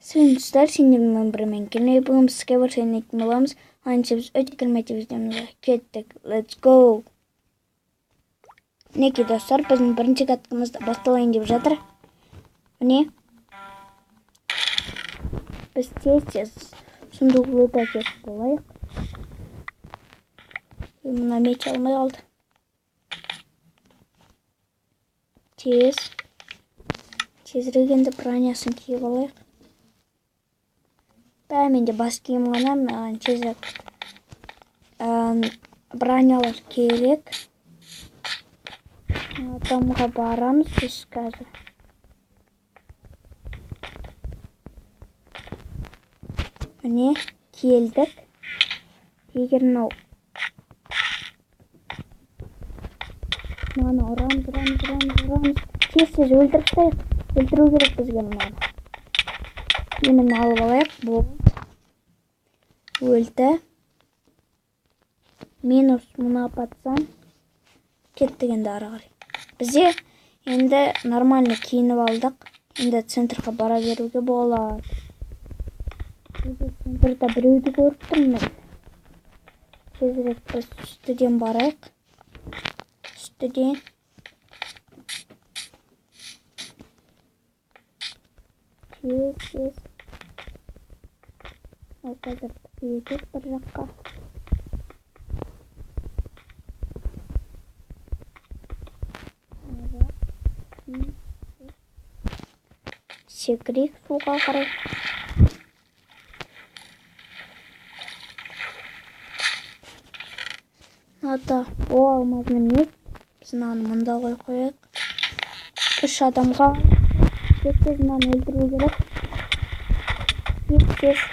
Сәлеметсіздер, сендермен бірмен келмей бүгін біз Skywars ойнайтын боламыз. Айынша біз өте керемет видеомызға кеттік. Let's go! Мінекей достар, біздің бірінші каткамыз басталайын деп жатыр. Міне. Біз тез-тез сундук лутать етіп болайық. Мына меч алмай қалды. Тез. Тезірек енді бронясын киіп алайық. Бә, менде бас киім ғана, маған тезірек бронялар керек. Адамға барамыз біз қазір. Міне, келдік. Егер мынау мынаны ұрамыз, ұрамыз, ұрамыз, ұрамыз. Тез-тез өлтіріп тастайық. Өлтіру керек бізге мынаны. Немені алып алайық. Болды. Өлді. Минус мына пацан. Кеттік енді ары қарай. Бізде енді нормально киініп алдық. Енді центрға бара беруге болады. Бізде центрда біреуді көріп тұрмын мен. Тезірек біз үстіден барайық. Үстіден. Тез, тез. Ол қазір етеді бір жаққа. Секірейік суға қарай. Ата, о алмазный меч. Біз мынаны мында қойып қояйық. 3 адамға тез-тез мынаны өлтіру керек. Тез-тез.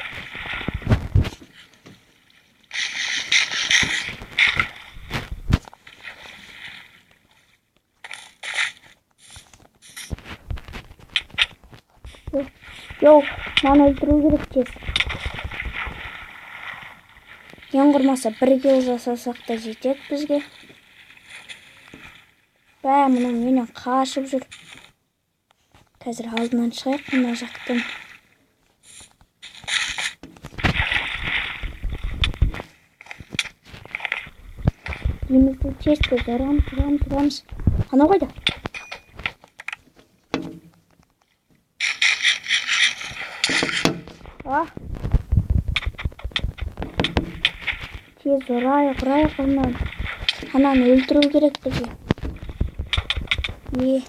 Йоу, мынаны өлтіру керек тез. Ең құрмаса бір килл жасасақ та жетеді бізге. Бә, мынау менен қашып жүр. Қазір алдынан шығайық мына жақтан. Емізді тез-тез ұрамыз, ұрамыз, ұрамыз. Анау қайда? А? Тез ұрайық, ұрайық ананы. Ананы өлтіру керек бізге. Не?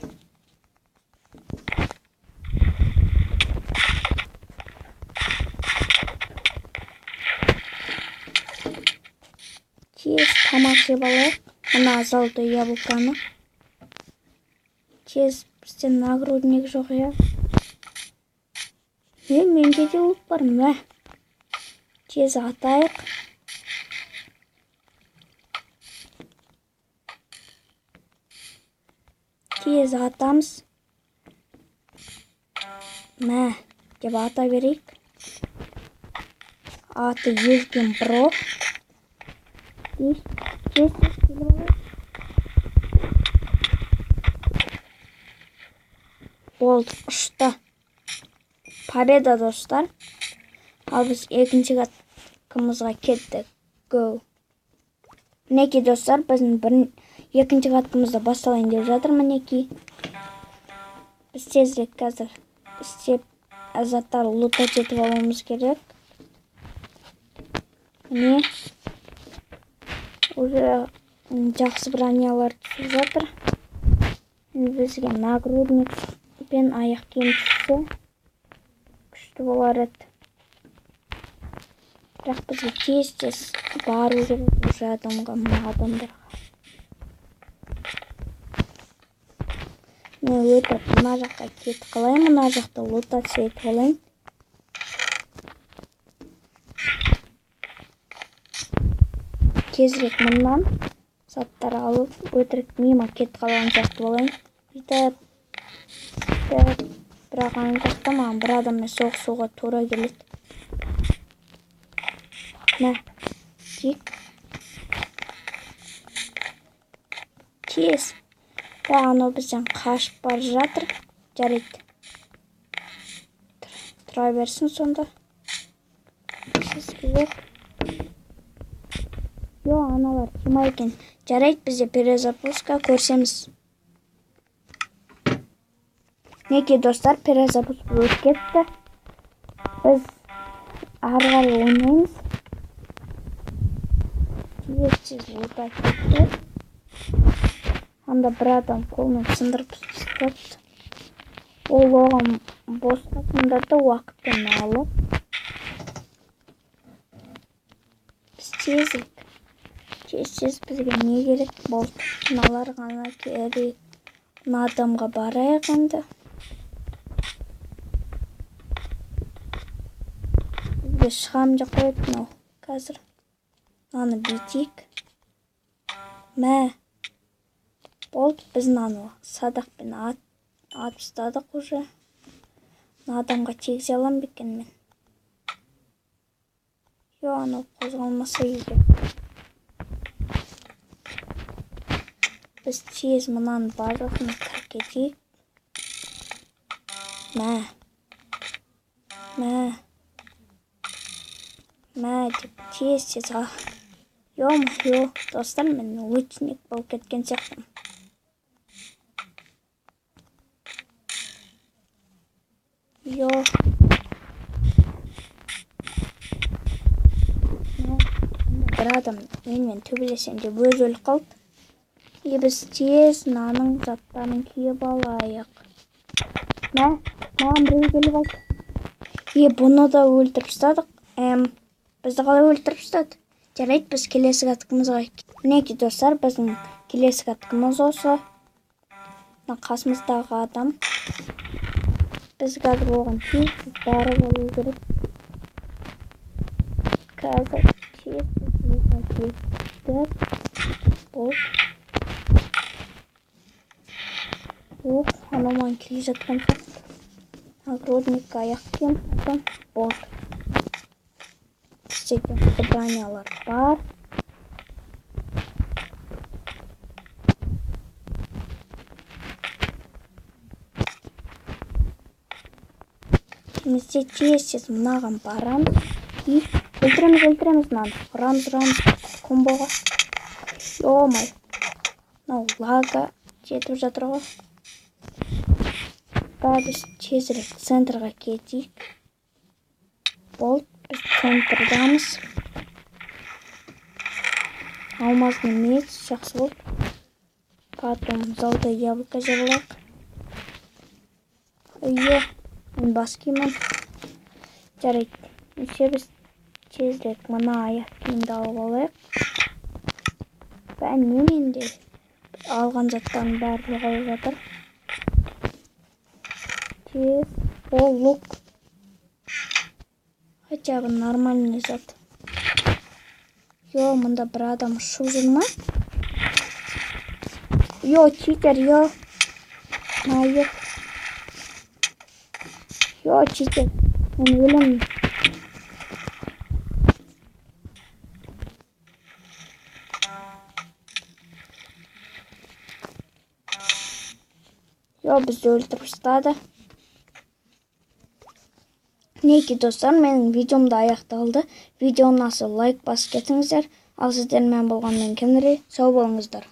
Тез тамақ жеп алайық. Мына золотой яблоканы. Тез, бізде нагрудник жоқ, иә? Е, менде де лук бар, мә. Тез атайық. Тез атамыз. Мә, деп ата берейік. Аты езген бро. Тез, тез, тез келіп алайық. Болды, ұшты. Победа, достар. Ал біз екінші каткамызға кеттік. Go. Мінекей, достар, біздің екінші каткамызда басталайын деп жатыр, мінекей. Біз тезірек қазір істеп заттар лутать етіп алуымыз керек. Міне. Уже жақсы бронялар түсіп жатыр. Бізге нагрудник пен аяқ киім түссе күшті болар еді. Бірақ бізге тез-тез бару керек уже адамға, мына адамдарға. Мен өтіп мына жаққа кетіп қалайын, мына жақта лутать етіп алайын. Тезірек мындан заттар алып, өтірік мимо кетіп қалған сияқты болайын. Бүйтіп, бүйтіп, бірақ ана жақта маған бір адаммен соғысуға тура келеді. Мә, тек. Тез. Бә, анау бізден қашып бара жатыр. Жарайды. Тұра берсін сонда. Сізге жоқ. Йо, аналар тима екен. Жарайды, бізде перезапуска көрсеміз. Неке достар, перезапуск өтіп кетті. Біз ары қарай ойнаймыз. Тез-тез ота кетті. Анда бір адам қолмен сындырып тастады. Ол оған босқа сындырды, уақытын алып. Біз тезірек, тез-тез бізге не керек болды? Мыналар ғана керек. Мына адамға барайық енді. Бізге шығам деп қояды мынау. Қазір мынаны бүйтейік. Мә. Болды, біз мынаны садақпен атып тастадық уже. Мына адамға тигізе аламын ба екен мен? Йо, анау қозғалмаса егер. Біз тез мынаның базасына кіріп кетейік. Мә. Мә. Мә деп тез-тез Ё-моё, достар, мен лучник болып кеткен сияқтымын. Йо. Бір адам менімен төбелесем деп өзі өліп қалды. И біз тез мынаның заттарын киіп алайық. Мә, маған біреу келіп алды. И бұны да өлтіріп тастадық. Бізді қалай өлтіріп тастады? Жарайды, біз келесі каткымызға. Мінекей достар, біздің келесі каткымыз осы. Мына қасымыздағы адам. Біз қазір оған тез барып алу керек. Қазір тез кеттік. Болды. Ох, анау маған келе жатқан сияқты. Нагрудник, аяқ киім, потом болды. Бізде бронялар бар. Бізде тез-тез мынаған барамыз. И өлтіреміз, өлтіреміз мынаны. Ұрамыз, ұрамыз. Комбоға. Ё-моё. Мынау лага жетіп жатыр ғой. Біз тезірек центрға кетейік. Болды, біз центрдамыз. Алмазный меч жақсы болды. Потом золотое яблоко жеп алайық. Ё, мен бас киімім. Жарайды. Ендеше біз тезірек мына аяқ киімді алып алайық. Бә, не менде алған заттардың бәрі жоғалып жатыр. Тез. О, лук. Хотя бы нормальный зат. Йо, мында бір адам ұшып жүр ма? Йо, читер, йо. Майық. Йо, читер. Мен өлемін. Йо, бізді өлтіріп тастады. Мінекей достар, менің видеом да аяқталды. Видео ұнаса лайк басып кетіңіздер. Ал сіздермен болған мен Кенри. Сау болыңыздар.